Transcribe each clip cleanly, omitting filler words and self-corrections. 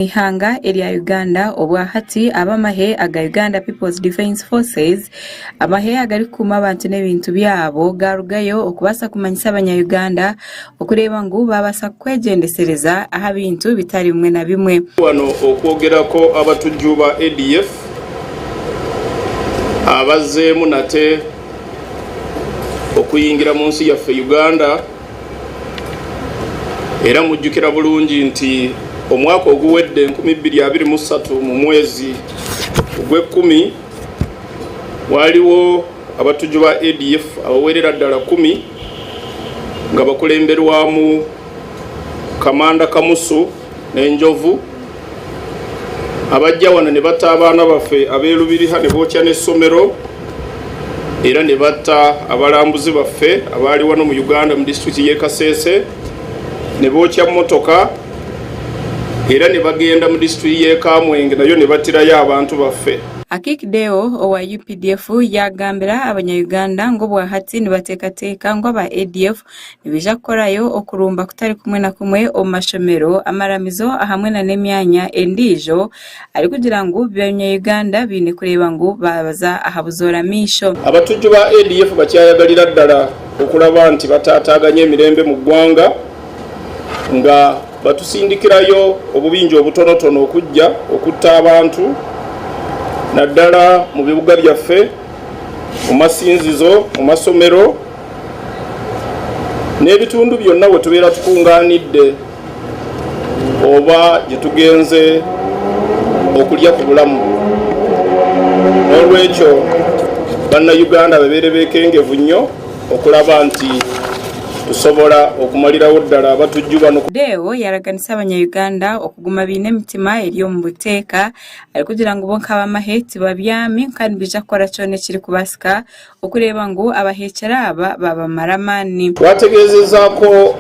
Eihanga erya Uganda obwahati ab'amahe aga Uganda People's Defence Forces, amahe agarikukuuma abantu n'ebintu byabo garugayo okubaasa kumanyisa abanya-Uganda okureeba ngu baabaasa kwegyendesereza aha bintu bitari bimwe na bimwe. Wano okwogerako abatujju ba ADF abazzeemu nate okuyingira mu nsi yaffe Uganda. Era mujjukira bulungi nti omwaka oguwedde 2023 mu mwezi ogw'ekkumi waliwo abatujju ba ADF abawerera ddala 10 nga bakulemberwamu Kamanda Kamusu n'Enjovu abajja wano ne batta abaana baffe ab'e ne bookya n'essomero, era ne batta abalambuzi baffe abaali wano mu Uganda mu disitulikiti y'e Kasese, ne bookya mmotoka, era ne bagenda mu disitulikiti y'e Kamwenge nayo ne battirayo abantu baffe. Akik Deo owa UPDF yagambira abanya-Uganda ngu obwahati nibateekateeka ngu aba ADF nibaija kukorayo okurumba kutari kumwe na kumwe omu mashomero, amaramizo hamwe na n'emyanya endiijo, arikugira ngu abanya-Uganda baine kureeba ngu babaza aha buzoora maisho. Abatujju ba ADF bakyayagalira ddala okulaba nti bataataaganya emirembe mu ggwanga nga batusindikirayo obubinja obutonotono okujja okutta abantu, naddala mu bibuga byaffe, mu masinzizo, mu masomero n'ebitundu byonna we tubeera tukungaanidde oba gye tugenze okulya ku bulamu. N'olwekyo Bannayuganda babeere beekengevu nnyo okulaba nti tusobola okumalirawo ddala abatujju bano. Deo yaraganisa abanya-Uganda okuguma baine emitima eri omu buteeka, arikugira ngu bo nk'abamahe tibabyami kandi nibaija kukora kyona ekirikubaasika okureeba ngu abaheekyera aba babamara amaani. Twategeezezaako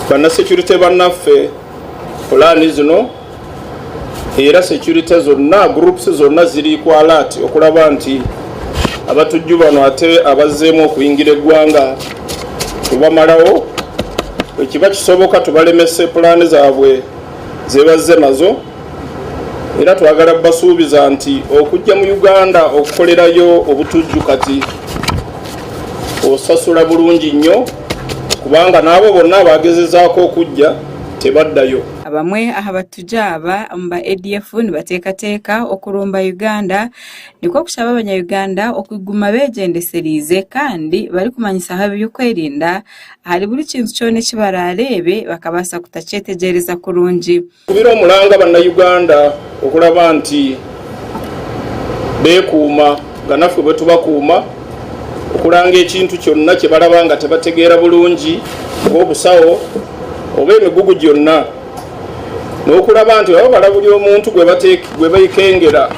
bannasecurity bannaffe pulaani zino, era security zonna, groups zonna ziri ku alert okulaba nti abatujju bano ate abazzeemu okuyingira eggwanga tubamalawo. Ekiba kisoboka tubalemese pulaani zaabwe zebazze nazo. Era twagala basuubiza nti okujja mu Uganda okukolerayo obutujju kati osasula bulungi nnyo, kubanga n'abo bonna abagezezaako okujja tebaddayo. Abamwe aha batujju aba omu ba ADF nibateekateeka okurumba Uganda, nikwo kushaba abanya-Uganda okuguma beegyendeseriize kandi barikumanyisaho eby'okwerinda ahari buri kintu kyona eki baraareebe bakabaasa kutakyetegyereza kurungi. Kubira omulanga Bannayuganda okulaba nti beekuuma nga naffe bwe tubakuuma, okulanga ekintu kyonna kye balaba nga tebategeera bulungi ng'obusawo oba emigugu gyonna, n'okulaba nti baba bala buli omuntu gwe beekengera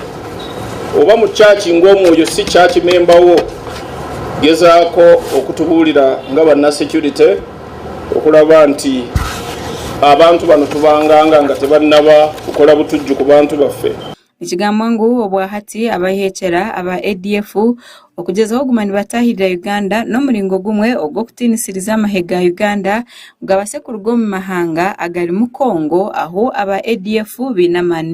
oba mu kyaki ng'omwoyo si church member wo, gezaako okutubuulira nga bannasecurity okulaba nti abantu bano tubanganga nga tebannaba kukola butujju ku bantu baffe. Nikigambwa ngu obwahati abaheekyera aba ADF okugyezaho kuguma nibatahirira Uganda n'omuringo gumwe ogw'okutiinisiriza amahe ga Uganda ngu gabaase kuruga omu mahanga agarimu Congo ahu aba ADF baine amaani.